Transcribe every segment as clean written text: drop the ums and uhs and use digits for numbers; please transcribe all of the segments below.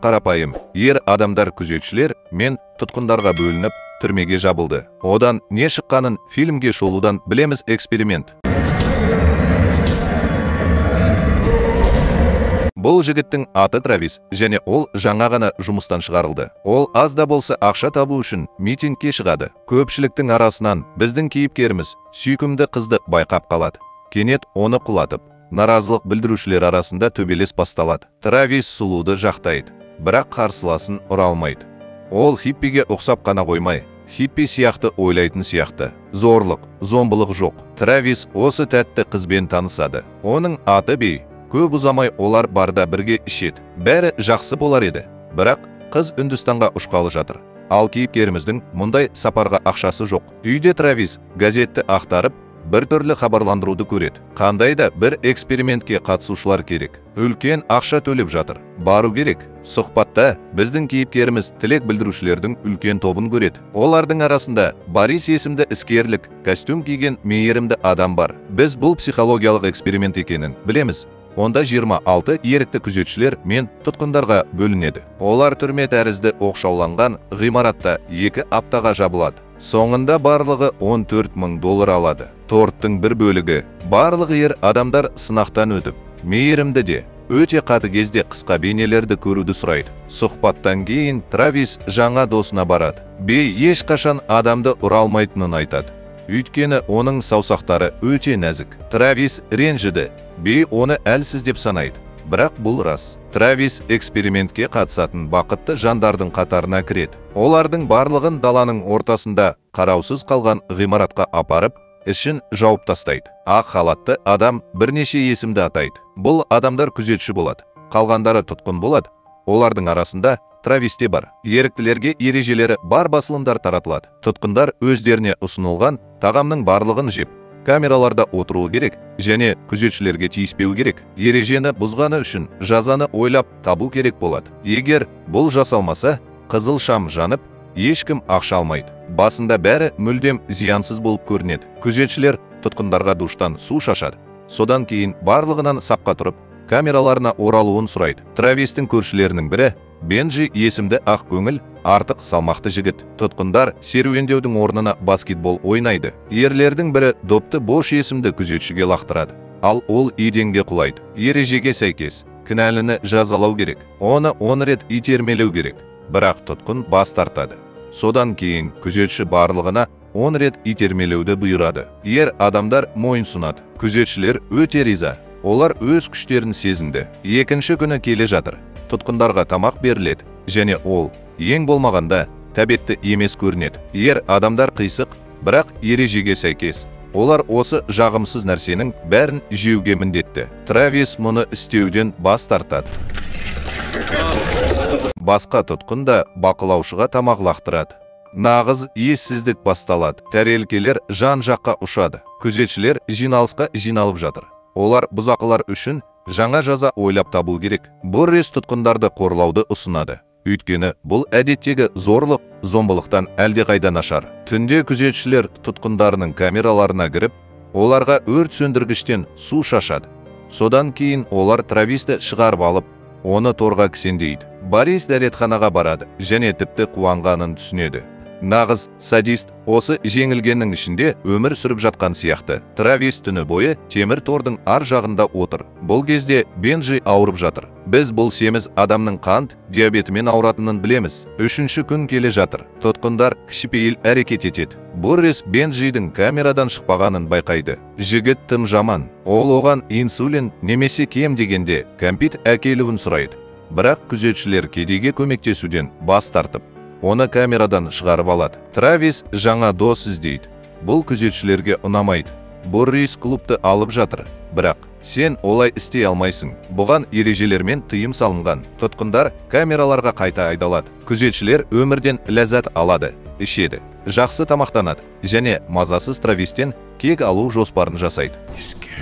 Қарапайым ер адамдар күзетшілер мен тұтқындарға бөлініп, түрмеге жабылды. Одан не шыққанын фильмге шолудан білеміз. Эксперимент. Бұл жігіттің аты Травис, және ол жаңа ғана жұмыстан шығарылды. Ол аз да болса ақша табу үшін митингке шығады. Көпшіліктің арасынан біздің кейіпкеріміз сүйкімді қызды байқап қалады. Кенет оны құлатып, наразылық білдірушілер арасында төбелес басталады. Травис сұлуды жақтайды, бірақ қарсыласын ұра алмайды. Ол хиппиге ұқсап қана қоймай, хиппи сияқты ойлайтын сияқты. Зорлық, зомбылық жоқ. Травис осы тәтті қызбен танысады. Оның аты Бей. Көп ұзамай олар барда бірге ішеді. Бәрі жақсы болар еді. Бірақ қыз Үндістанға ұшқалы жатыр. Ал кейіпкеріміздің мұндай сапарға ақшасы жоқ. Үйде Травис газетті ақтарып, бір түрлі хабарландыруды көреді. Қандай да бір экспериментке қатысушылар керек. Үлкен ақша төлеп жатыр. Бару керек. Сұхбатта біздің кейіпкеріміз тілек білдірушілердің үлкен тобын көреді. Олардың арасында Борис есімді іскерлік, костюм киген мейірімді адам бар. Біз бұл психологиялық эксперимент екенін білеміз. Онда 26 ерікті күзетшілер мен тұтқындарға бөлінеді. Олар түрме тәрізді оқшауланған ғимаратта 2 аптаға жабылады. Соңында барлығы 14 мың доллар алады. Торттың бір бөлігі. Барлық ер адамдар сынақтан өтіп, мейірімді де, өте қатыгез де қысқа бейнелерді көруді сұрайды. Сұхбаттан кейін Травис жаңа досына барады. Бей ешқашан адамды ұра алмайтынын айтады. Өйткені оның саусақтары өте нәзік. Травис ренжіді. Бей оны әлсіз деп санайды. Бірақ бұл рас. Травис экспериментке қатысатын бақытты жандардың қатарына кіреді. Олардың барлығын даланың ортасында қараусыз қалған ғимаратқа апарып, ішін жауып тастайды. Ақ халатты адам бірнеше есімді атайды. Бұл адамдар күзетші болады. Қалғандары тұтқын болады. Олардың арасында Травис те бар. Еріктілерге ережелері бар басылымдар таратылады. Тұтқындар өздеріне ұсынылған тағамның барлығын жеп, камераларда отыруы керек және күзетшілерге тиіспеу керек. Ережені бұзғаны үшін жазаны ойлап табу керек болады. Егер бұл жасалмаса, қызыл шам жанып, ешкім ақша алмайды. Басында бәрі мүлдем зиянсыз болып көрінеді. Күзетшілер тұтқындарға душтан су шашады. Содан кейін барлығынан сапқа тұрып, камераларына оралуын сұрайды. Травистің көршілерінің бірі Бенджи есімді ақ көңіл, артық салмақты жігіт. Тұтқындар серуендеудің орнына баскетбол ойнайды. Ерлердің бірі допты Бош есімді күзетшіге лақтырады. Ал ол еденге құлайды. Ережеге сәйкес, кінәліні жазалау керек. Оны 10 рет итермелеу керек. Бірақ тұтқын бас тартады. Содан кейін күзетші барлығына 10 рет итермелеуді бұйырады. Ер адамдар мойынсұнады. Күзетшілер өте риза. Олар өз күштерін сезінді. Екінші күні келе жатыр. Тұтқындарға тамақ беріледі, және ол ең болмағанда тәбетті емес көрінеді. Ер адамдар қисық, бірақ ережеге сәйкес. Олар осы жағымсыз нәрсенің бәрін жеуге міндетті. Травис мұны істеуден бас тартады. Басқа тұтқын да бақылаушыға тамақ лақтырады. Нағыз ессіздік басталады. Тәрелкелер жан-жаққа ұшады. Күзетшілер жиналысқа жиналып жатыр. Олар бұзақылар үшін жаңа жаза ойлап табу керек. Боррис тұтқындарды қорлауды ұсынады. Өйткені бұл әдеттегі зорлық, зомбылықтан әлдеқайда нашар. Түнде күзетшілер тұтқындарының камераларына кіріп, оларға өрт сөндіргіштен су шашады. Содан кейін олар Трависті шығарып алып, оны торға кісендейді. Борис дәретханаға барады және тіпті қуанғанын түсінеді. Нағыз садист осы жеңілгеннің ішінде өмір сүріп жатқан сияқты. Травис түні бойы темір тордың ар жағында отыр. Бұл кезде Бенджи ауырып жатыр. Біз бұл семіз адамның қант диабетімен ауыратынын білеміз. Үшінші күн келе жатыр. Тұтқындар кішіпейіл әрекет етеді. Боррис Бенджидің камерадан шықпағанын байқайды. Жігіт тым жаман. Ол оған инсулин немесе кем дегенде кәмпит әкелуін сұрайды. Бірақ күзетшілер кедейге көмектесуден бас тартып, оны камерадан шығарып алады. Травис жаңа дос іздейді. Бұл күзетшілерге ұнамайды. Боррис клубты алып жатыр. Бірақ сен олай істей алмайсың. Бұған ережелермен тыйым салынған. Тұтқындар камераларға қайта айдалады. Күзетшілер өмірден ләззат алады, ішеді, жақсы тамақтанады және мазасыз Травистен кек алу жоспарын жасайды.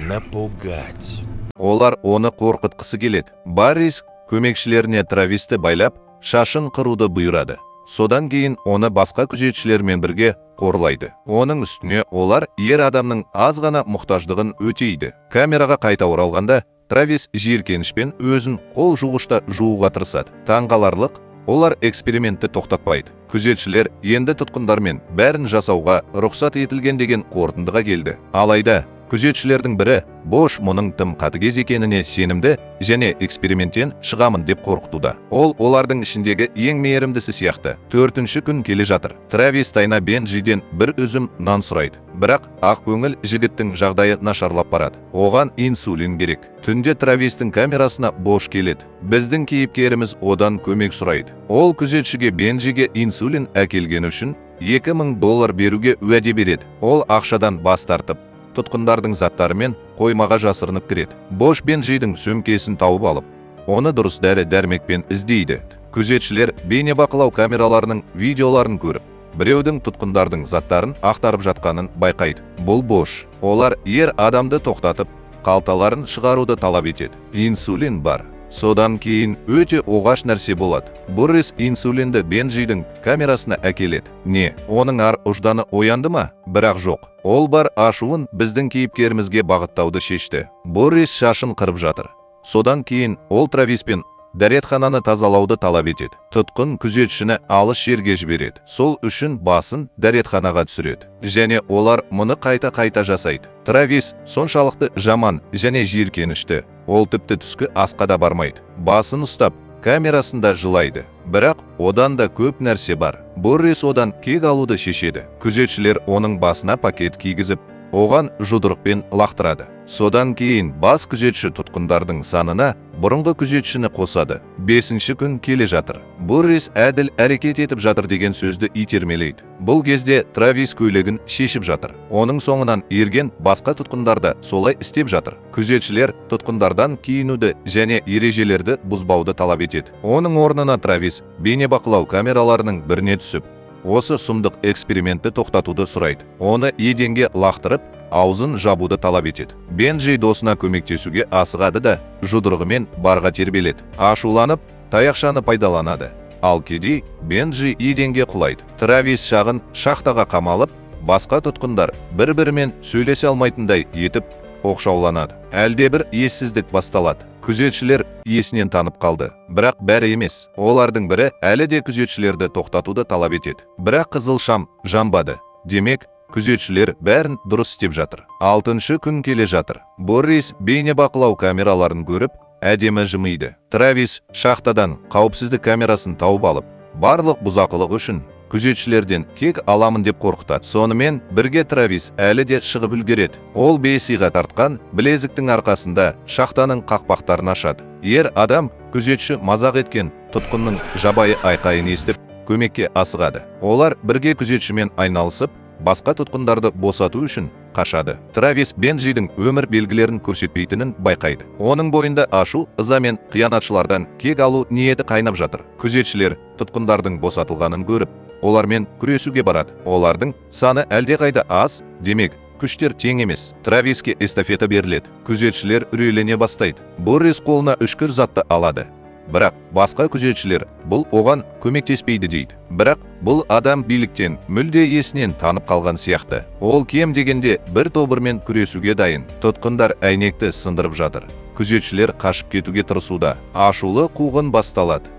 Напугать. Олар оны қорқытқысы келеді. Борис көмекшілеріне Трависті байлап, шашын қыруды бұйырады. Содан кейін оны басқа күзетшілермен бірге қорлайды. Оның үстіне олар ер адамның аз ғана мұқтаждығын өтейді. Камераға қайта оралғанда Травис жиіркенішпен өзін қол жуғышта жууға тырысады. Таңғаларлық, олар экспериментті тоқтатпайды. Күзетшілер енді тұтқындармен бәрін жасауға рұқсат етілген деген қорытындыға келді. Алайда күзетшілердің бірі Бош мұның тым қатыгез екеніне сенімді және эксперименттен шығамын деп қорқытуда. Ол олардың ішіндегі ең мейірімдісі сияқты. 4-ші күн келе жатыр. Травис тайна Бенджиден бір үзім нан сұрайды. Бірақ ақ көңіл жігіттің жағдайы нашарлап барады. Оған инсулин керек. Түнде Травистің камерасына Бош келеді. Біздің кейіпкеріміз одан көмек сұрайды. Ол күзетшіге Бенджиге инсулин әкелгені үшін $2000 беруге уәде береді. Ол ақшадан бас тартып, тұтқындардың заттарымен қоймаға жасырынып кіреді. Бош Бенджидің сөмкесін тауып алып, оны дұрыс дәрі-дәрмекпен іздейді. Күзетшілер бейнебақылау камераларының видеоларын көріп, біреудің тұтқындардың заттарын ақтарып жатқанын байқайды. Бұл Бош. Олар ер адамды тоқтатып, қалталарын шығаруды талап етеді. Инсулин бар. Содан кейін өте оғаш нәрсе болады. Буррис инсулинді Бенджидің камерасына әкеледі. Не, оның ар ұжданы оянды ма? Бірақ жоқ. Ол бар ашуын біздің кейіпкерімізге бағыттауды шешті. Буррис шашын қырып жатыр. Содан кейін ол Трависпен дәретхананы тазалауды талап етеді. Тұтқын күзетшіні алыс жерге жібереді. Сол үшін басын дәретханаға түсіреді. Және олар мұны қайта-қайта жасайды. Травис соншалықты жаман және жиіркенішті. Ол тіпті түскі асқа да бармайды. Басын ұстап, камерасында жылайды. Бірақ одан да көп нәрсе бар. Буррис одан кек алуды шешеді. Күзетшілер оның басына пакет кигізіп, оған жұдырықпен лақтырады. Содан кейін бас күзетші тұтқындардың санына бұрынғы күзетшіні қосады. 5-ші күн келе жатыр. Буррис әділ әрекет етіп жатыр деген сөзді итермелейді. Бұл кезде Травис көйлегін шешіп жатыр. Оның соңынан ерген басқа тұтқындар да солай істеп жатыр. Күзетшілер тұтқындардан киінуді және ережелерді бұзбауды талап етеді. Оның орнына Травис бейнебақылау камераларының біріне түсіп, осы сұмдық экспериментті тоқтатуды сұрайды. Оны еденге лақтырып, аузын жабуды талап етеді. Бенджи досына көмектесуге асығады да, жұдырығымен барға тербеледі. Ашуланып, таяқшаны пайдаланады. Ал кедей Бенджи еденге құлайды. Травис шағын шахтаға қамалып, басқа тұтқындар бір-бірімен сөйлесе алмайтындай етіп оқшауланады. Әлдебір ессіздік басталады. Күзетшілер есінен танып қалды. Бірақ бәрі емес. Олардың бірі әлі де күзетшілерді тоқтатуды талап етеді. Бірақ қызыл шам жанбады. Демек, күзетшілер бәрін дұрыс істеп жатыр. 6-шы күн келе жатыр. Борис бейнебақылау камераларын көріп, әдемі жымиды. Травис шахтадан қауіпсіздік камерасын тауып алып, барлық бұзақылық үшін күзетшілерден кек аламын деп қорқытады. Сонымен бірге Травис әлі де шығып үлгереді. Ол бесиға тартқан білезіктің арқасында шахтаның қақпақтарын ашады. Ер адам күзетші мазақ еткен тұтқынның жабайы айқайын естіп, көмекке асығады. Олар бірге күзетшімен айналысып, басқа тұтқындарды босату үшін қашады. Травис Бенджидің өмір белгілерін көрсетпейтінін байқайды. Оның бойында ашу, ыза мен қиянатшылардан кек алу ниеті қайнап жатыр. Күзетшілер тұтқындардың босатылғанын көріп, олармен күресуге барады. Олардың саны әлдеқайда аз, демек, күштер тең емес. Трависке эстафета беріледі. Күзетшілер үрейлене бастайды. Борис қолына үшкір затты алады. Бірақ басқа күзетшілер бұл оған көмектеспейді дейді. Бірақ бұл адам биліктен мүлде есінен танып қалған сияқты. Ол кем дегенде бір тобырмен күресуге дайын. Тұтқындар әйнекті сындырып жатыр. Күзетшілер қашып кетуге тырысуда. Ашулы қуғын басталады.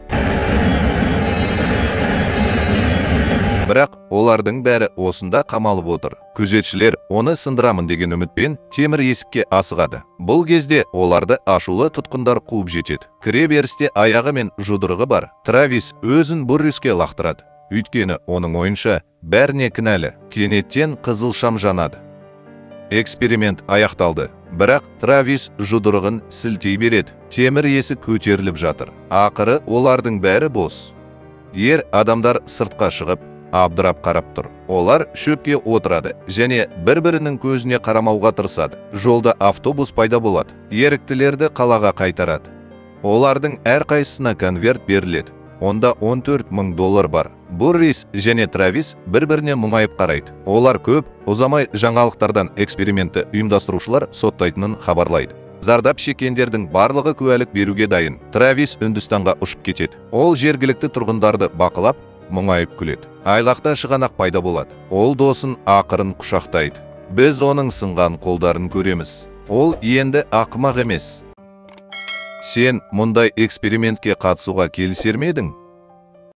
Бірақ олардың бәрі осында қамалып отыр. Күзетшілер оны сындырамын деген үмітпен темір есікке асығады. Бұл кезде оларды ашулы тұтқындар қуып жетеді. Кіре берісте аяғы мен жұдырығы бар. Травис өзін Бурриске лақтырады. Өйткені оның ойынша бәріне кінәлі. Кенеттен қызыл шам жанады. Эксперимент аяқталды. Бірақ Травис жұдырығын сілтей береді. Темір есік көтеріліп жатыр. Ақыры олардың бәрі бос. Ер адамдар сыртқа шығып, абдырап қарап тұр. Олар шөпке отырады және бір-бірінің көзіне қарамауға тырысады. Жолда автобус пайда болады. Еріктілерді қалаға қайтарады. Олардың әрқайсысына конверт беріледі. Онда 14 000 доллар бар. Буррис және Травис бір-біріне мұңайып қарайды. Олар көп ұзамай жаңалықтардан экспериментті ұйымдастырушылар соттайтынын хабарлайды. Зардап шеккендердің барлығы куәлік беруге дайын. Травис Үндістанға ұшып кетеді. Ол жергілікті тұрғындарды бақылап, мұңайып күледі. Айлақта шығанақ пайда болады. Ол досын ақырын құшақтайды. Біз оның сынған қолдарын көреміз. Ол енді ақымақ емес. Сен мұндай экспериментке қатысуға келісер ме едің?